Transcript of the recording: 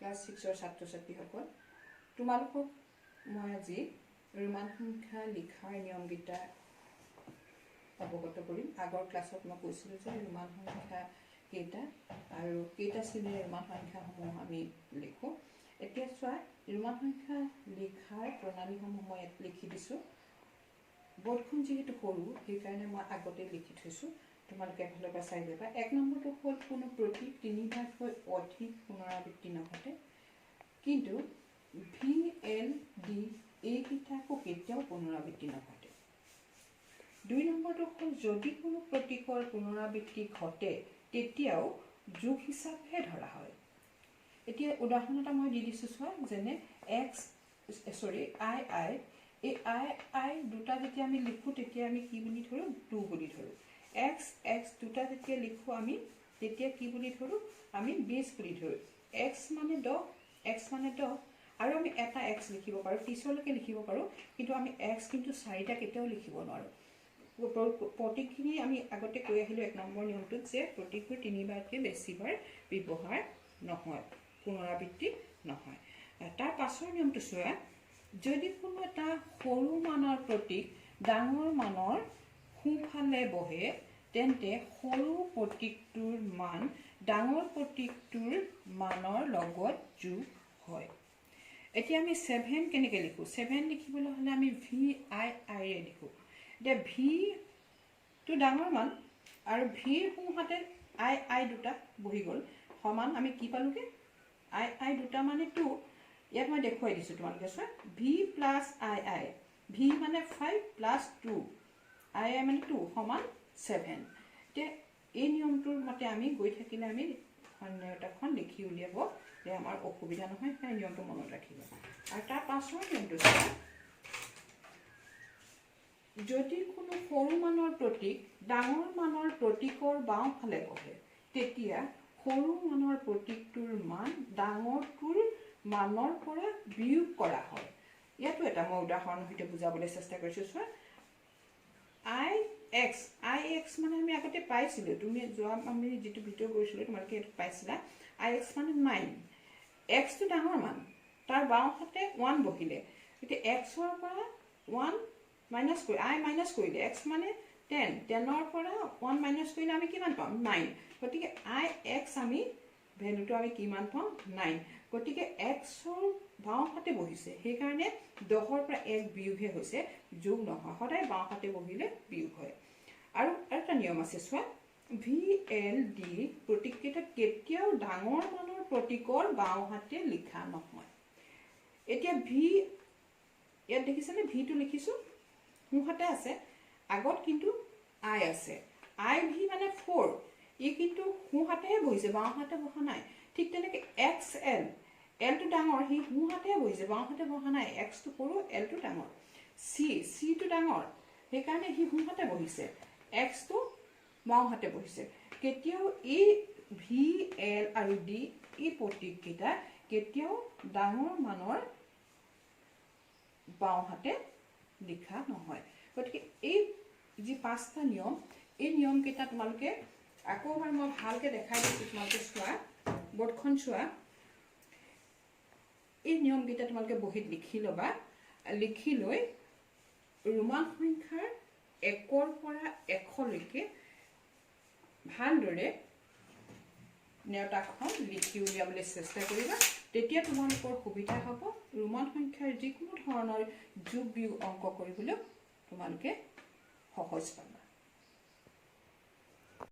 Class ছিক্সৰ ছাত্ৰ ছাত্ৰীসকল, তোমালোকক মই আজি ৰোমান সংখ্যা লিখাৰ নিয়মকেইটা অৱগত কৰিম। আগৰ ক্লাছত মই কৈছিলোঁ যে ৰোমান সংখ্যা কেইটা আৰু কেইটা চিনেৰে ৰোমান সংখ্যাসমূহ আমি লিখোঁ। এতিয়া চোৱা, ৰোমান সংখ্যা লিখাৰ প্ৰণালীসমূহ মই ইয়াত লিখি দিছোঁ। বৰ্ডখন যিহেতু সৰু, সেইকাৰণে মই আগতে লিখি থৈছোঁ, তোমালোকে এফালৰ পৰা চাই যাবা। 1 নম্বৰটো হ'ল, কোনো প্ৰতীক তিনিবাৰতকৈ অধিক পুনৰাবৃত্তি নঘটে, কিন্তু ভি, এল, ডি এইকেইটা আকৌ কেতিয়াও পুনৰাবৃত্তি নঘটে। 2 নম্বৰটো হ'ল, যদি কোনো প্ৰতীকৰ পুনৰাবৃত্তি ঘটে, তেতিয়াও যোগ হিচাপেহে ধৰা হয়। এতিয়া উদাহৰণ এটা মই দি দিছোঁ চোৱা, যেনে এক্স, চৰি, আই আই। এই আই আই দুটা যেতিয়া আমি লিখোঁ, তেতিয়া আমি কি বুলি ধৰোঁ? টু বুলি ধৰোঁ। এক্স এক্স দুটা যেতিয়া লিখোঁ আমি, তেতিয়া কি বুলি ধৰোঁ? আমি 20 বুলি ধৰোঁ। এক্স মানে 10, এক্স মানে 10। আৰু আমি এটা এক্স লিখিব পাৰোঁ, পিছলৈকে লিখিব পাৰোঁ, কিন্তু আমি এক্স কিন্তু চাৰিটা কেতিয়াও লিখিব নোৱাৰোঁ। প্ৰতীকখিনি আমি আগতে কৈ আহিলোঁ 1 নম্বৰ নিয়মটোত যে প্ৰতীকবোৰ তিনিবাৰতকৈ বেছিবাৰ ব্যৱহাৰ নহয়, পুনৰাবৃত্তি নহয়। তাৰ পাছৰ নিয়মটো চোৱা, যদি কোনো এটা সৰু মানৰ প্ৰতীক ডাঙৰ মানৰ সোঁফালে বহে, তেন্তে সৰু প্ৰতীকটোৰ মান ডাঙৰ প্ৰতীকটোৰ মানৰ লগত যোগ হয়। এতিয়া আমি ছেভেন কেনেকৈ লিখোঁ? ছেভেন লিখিবলৈ হ'লে আমি ভি আই আইৰে লিখোঁ। এতিয়া ভিটো ডাঙৰ মান আৰু ভিৰ সোঁহাতে আই আই দুটা বহি গ'ল, সমান আমি কি পালোঁগৈ? আই আই দুটা মানে টু। ইয়াত মই দেখুৱাই দিছোঁ, তোমালোকে চোৱা, V plus I I, V মানে 5 প্লাছ টু, আই আই মানে টু, সমান ছেভেন। এতিয়া এই নিয়মটোৰ মতে আমি গৈ থাকিলে আমি নেওতাখন লিখি উলিয়াব যে আমাৰ অসুবিধা নহয়। সেই নিয়মটো মনত ৰাখিবা। আৰু তাৰ পাছৰ নিয়মটো চোৱা, যদি কোনো সৰু মানৰ প্ৰতীক ডাঙৰ মানৰ প্ৰতীকৰ বাওঁফালে বহে, তেতিয়া সৰু মানৰ প্ৰতীকটোৰ মান ডাঙৰটোৰ মানৰ পৰা বিয়োগ কৰা হয়। ইয়াতো এটা মই উদাহৰণৰ সৈতে বুজাবলৈ চেষ্টা কৰিছোঁ। চোৱা, আই এক্স, আই এক্স মানে আমি আগতে পাইছিলোঁ, তুমি যোৱা আমি যিটো ভিডিঅ' কৰিছিলোঁ, তোমালোকে এইটো পাইছিলা। আই এক্স মানে 9। এক্সটো ডাঙৰ মান, তাৰ বাওঁহাতে ওৱান বহিলে। এতিয়া এক্সৰ পৰা ওৱান মাইনাছ কৰি, আই মাইনাছ কৰিলে, এক্স মানে 10, 10ৰ পৰা ওৱান মাইনাছ কৰিলে আমি কিমান পাম? 9। গতিকে আই এক্স আমি ভেলুটো আমি কিমান পাম? 9। গতিকে এক্সৰ বাওঁহাতে বহিছে, সেইকাৰণে 10ৰ পৰা এক বিয়োগহে হৈছে, যোগ নহয়। সদায় বাওঁহাতে বহিলে বিয়োগ হয়। আৰু এটা নিয়ম আছে চোৱা, ভি, এল, ডি প্ৰতীককেইটা কেতিয়াও ডাঙৰ মানৰ প্ৰতীকৰ বাওঁহাতে লিখা নহয়। এতিয়া ভি ইয়াত দেখিছেনে? ভিটো লিখিছোঁ, সোঁহাতে আছে, আগত কিন্তু আই আছে। আই ভি মানে 4, ই কিন্তু সোঁহাতেহে বহিছে, বাওঁহাতে বহা নাই। ঠিক তেনেকৈ এক্স এল, এলটো ডাঙৰ, সি সোঁহাতেহে বহিছে, বাওঁহাতে বহা নাই। এক্সটো সৰু, এলটো ডাঙৰ। চি, চিটো ডাঙৰ, সেইকাৰণে সি সোঁহাতে বহিছে, এক্সটো বাওঁহাতে বহিছে। কেতিয়াও এই ভি, এল আৰু ডি এই প্ৰতীককেইটা কেতিয়াও ডাঙৰ মানৰ বাওঁহাতে লিখা নহয়। গতিকে এই যি পাঁচটা নিয়ম, এই নিয়মকেইটা তোমালোকে আকৌ এবাৰ মই ভালকৈ দেখাই দিছোঁ, তোমালোকে চোৱা, বৰ্ডখন চোৱা। এই নিয়মকেইটা তোমালোকে বহীত লিখি ল'বা। লিখি লৈ ৰোমান সংখ্যাৰ 1ৰ পৰা 100লৈকে ভালদৰে নেওতাখন লিখি উলিয়াবলৈ চেষ্টা কৰিবা। তেতিয়া তোমালোকৰ সুবিধা হ'ব, ৰোমান সংখ্যাৰ যিকোনো ধৰণৰ যোগ বিয়োগ অংক কৰিবলৈ তোমালোকে সহজ পাবা।